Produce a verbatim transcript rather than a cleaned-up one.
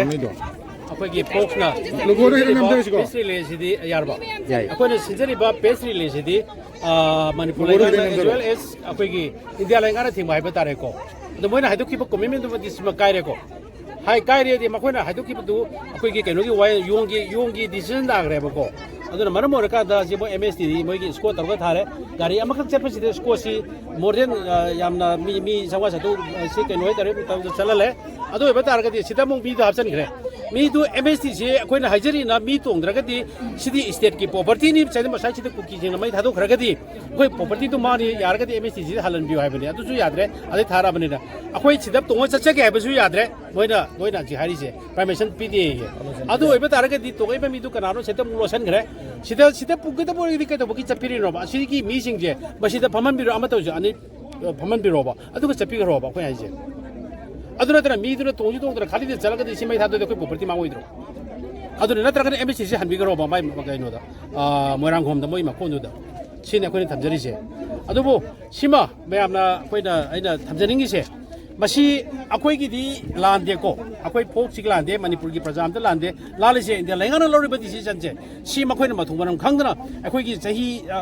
ꯃꯤꯗꯣ꯫ ꯑꯩꯈꯣꯏꯒꯤ ꯄꯣꯛꯁꯅ ꯂꯣꯒꯣꯗꯣ ꯍꯦꯟꯅ ꯅꯝꯊꯔꯁꯤꯀꯣ꯫ ꯄ꯭ꯔꯦꯁ ꯔꯤꯂꯤꯖꯁꯤꯗꯤ ꯌꯥꯔꯕ? ꯌꯥꯏ꯫ ꯑꯩꯈꯣꯏꯅ ꯁꯤꯟꯖꯔꯤꯕ ꯄ꯭ꯔꯦꯁ ꯔꯤꯂꯤꯖꯁꯤꯗꯤ ꯃꯅꯤꯄꯨꯔ ꯂꯣꯒꯣꯗꯣ ꯂꯩꯉꯥꯛꯅ ꯍꯦꯟꯅ ꯑꯦꯖ ꯋꯦꯜ ꯑꯦꯁ ꯑꯩꯈꯣꯏꯒꯤ ꯏꯟꯗꯤꯌꯥ ꯂꯩꯉꯥꯛꯅ ꯊꯤꯡꯕ ꯍꯥꯏꯕ ꯇꯥꯔꯦꯀꯣ꯫ ꯑꯗꯣ ꯃꯣꯏꯅ ꯍꯥꯏꯗꯣꯛꯈꯤꯕ ꯀꯣꯃꯤꯠꯃꯦꯟꯗꯨꯃꯗꯤ ꯁꯤꯃ ꯀꯥꯏꯔꯦꯀꯣ꯫ ꯍꯥꯏ ꯀꯥꯏꯔꯦꯗꯤ ꯃꯈꯣꯏꯅ ꯍꯥꯏꯗꯣꯛꯈꯤꯕꯗꯨ ꯑꯩꯈꯣꯏꯒꯤ ꯀꯩꯅꯣꯒꯤ ꯋꯥ ꯌꯣꯡꯒꯤ ꯌꯣꯡꯒꯤ ꯗꯤꯁꯤꯖꯟ ꯇꯥꯈ꯭ꯔꯦꯕꯀꯣ꯫ ꯑꯗꯨꯅ ꯃꯔꯝ ꯑꯣꯏꯔꯀꯥꯟꯗ ꯁꯤ ꯃꯣꯏ ꯑꯦꯝ ꯑꯦꯁ ꯇꯤꯗꯤ ꯃꯣꯏꯒꯤ ꯁ꯭ꯀꯣꯠ ꯇꯧꯔꯒ ꯊꯥꯔꯦ꯫ ꯒꯥꯔꯤ ꯑꯃꯈꯛ ꯆꯠꯄꯁꯤꯗ ꯁ꯭ꯀꯣꯠꯁꯤ ꯃꯣꯔ ꯗꯦꯟ ꯌꯥꯝꯅ ꯃꯤ ꯃꯤ ꯆꯥꯝꯃꯉꯥ ꯆꯥꯇ꯭ꯔꯨꯛ ꯁꯤ ꯀꯩꯅꯣ ꯍꯥꯏꯇꯥꯔꯦ ꯇꯧꯗ ꯆꯠꯍꯜꯂꯦ꯫ ꯑꯗꯨ ꯑꯣꯏꯕ ꯇꯥꯔꯒꯗꯤ ꯁꯤꯗ ꯑꯃꯨꯛ ꯃꯤꯗꯣ ꯍꯥꯞꯆꯤꯟꯈ꯭ꯔꯦ꯫ ꯃꯤꯗꯨ ꯑꯦꯝ ꯑꯦꯁ ꯇꯤꯁꯤ ꯑꯩꯈꯣꯏꯅ ꯍꯥꯏꯖꯔꯤꯅ ꯃꯤ ꯇꯣꯡꯗ꯭ꯔꯒꯗꯤ ꯁꯤꯗꯤ ꯏꯁꯇꯦꯠꯀꯤ ꯄ꯭ꯔꯣꯄꯔꯇꯤꯅꯤ꯫ ꯉꯁꯥꯏ ꯁꯤꯗ ꯀꯨꯀꯤꯁꯤꯡꯅ ꯃꯩ ꯊꯥꯗꯣꯛꯈ꯭ꯔꯒꯗꯤ ꯑꯩꯈꯣꯏ ꯄ꯭ꯔꯣꯄꯔꯇꯤꯗꯨ ꯃꯥꯅꯤ꯫ ꯌꯥꯔꯒꯗꯤ ꯑꯦꯝ ꯑꯦꯁ ꯇꯤꯁꯤꯗ ꯍꯜꯍꯟꯕꯤꯌꯨ ꯍꯥꯏꯕꯅꯤ꯫ ꯑꯗꯨꯁꯨ ꯌꯥꯗ꯭ꯔꯦ꯫ ꯑꯗꯩ ꯊꯥꯔꯛꯑꯕꯅꯤꯅ ꯑꯩꯈꯣꯏ ꯁꯤꯗ ꯇꯣꯡꯉ ꯆꯠꯆꯒꯦ ꯍꯥꯏꯕꯁꯨ ꯌꯥꯗ꯭ꯔꯦ꯫ ꯃꯣꯏꯅ ꯃꯣꯏꯅ ꯍꯧꯖꯤꯛ ꯍꯥꯏꯔꯤꯁꯦ ꯄꯔꯃꯤꯁꯟ ꯄꯤꯗꯦꯌꯦ꯫ ꯑꯗꯨ ꯑꯣꯏꯕ ꯇꯥꯔꯒꯗꯤ ꯇꯣꯡꯉꯛꯏꯕ ꯃꯤꯗꯨ ꯀꯅꯥꯅꯣ ꯁꯤꯗ ꯑꯃꯨꯛ ꯂꯣꯠꯁꯟꯈ꯭ꯔꯦ꯫ ꯁꯤꯗ ꯁꯤꯗ ꯄꯨꯒꯗꯕ ꯑꯣꯏꯔꯒꯗꯤ ꯀꯩꯗꯧꯕꯒꯤ ꯆꯠꯄꯤꯔꯤꯅꯣꯕ? ꯑꯁꯤꯒꯤ ꯃꯤꯁꯤꯡꯁꯦ ꯃꯁꯤꯗ ꯐꯝꯍꯟꯕꯤꯔꯣ, ꯑꯃ ꯇꯧꯁꯤ ꯑꯅꯤ ꯐꯝꯍꯟꯕꯤꯔꯣꯕ, ꯑꯗꯨꯒ ꯆꯠꯄꯤꯈ꯭ꯔꯣꯕ ꯑꯩꯈꯣꯏ ꯍꯥꯏꯁꯦ꯫ ꯑꯗꯨ ꯅꯠꯇꯅ ꯃꯤꯗꯨꯅ ꯇꯣꯡꯁꯤ ꯇꯣꯡꯗꯅ ꯈꯥꯂꯤꯗ ꯆꯠꯂꯒꯗꯤ ꯁꯤ ꯃꯩ ꯊꯥꯗꯣꯏꯗꯤ ꯑꯩꯈꯣꯏ ꯄ꯭ꯔꯣꯄꯔꯇꯤ ꯃꯥꯡꯉꯣꯏꯗ꯭ꯔꯣ? ꯑꯗꯨꯅ ꯅꯠꯇ꯭ꯔꯒꯅ ꯑꯦꯝ ꯑꯦꯁ ꯁꯤꯁꯤ ꯍꯟꯕꯤꯈ꯭ꯔꯣꯕ ꯃꯥꯏ ꯀꯩꯅꯣꯗ, ꯃꯣꯏꯔꯥꯡꯈꯣꯝꯗ ꯃꯣꯏ ꯃꯀꯣꯟꯗꯨꯗ꯫ ꯁꯤꯅꯤ ꯑꯩꯈꯣꯏꯅ ꯊꯝꯖꯔꯤꯁꯦ꯫ ꯑꯗꯨꯕꯨ ꯁꯤꯃ ꯃꯌꯥꯝꯅ ꯑꯩꯈꯣꯏꯅ ꯑꯩꯅ ꯊꯝꯖꯅꯤꯡꯉꯤꯁꯦ, ꯃꯁꯤ ꯑꯩꯈꯣꯏꯒꯤꯗꯤ ꯂꯥꯟꯗꯦꯀꯣ꯫ ꯑꯩꯈꯣꯏ ꯐꯣꯛꯁꯤꯒꯤ ꯂꯥꯟꯗꯦ, ꯃꯅꯤꯄꯨꯔꯒꯤ ꯄ꯭ꯔꯖꯥ ꯑꯝꯇ ꯂꯥꯟꯗꯦ꯫ ꯂꯥꯜꯂꯤꯁꯦ ꯏꯟꯗꯤꯌꯥ ꯂꯩꯉꯥꯛꯅ ꯂꯧꯔꯤꯕ ꯗꯤꯁꯤꯖꯟꯁꯦ, ꯁꯤ ꯃꯈꯣꯏꯅ ꯃꯊꯣꯡ ꯃꯔꯝ ꯈꯪꯗꯅ ꯑꯩꯈꯣꯏꯒꯤ ꯆꯍꯤ, ꯑ,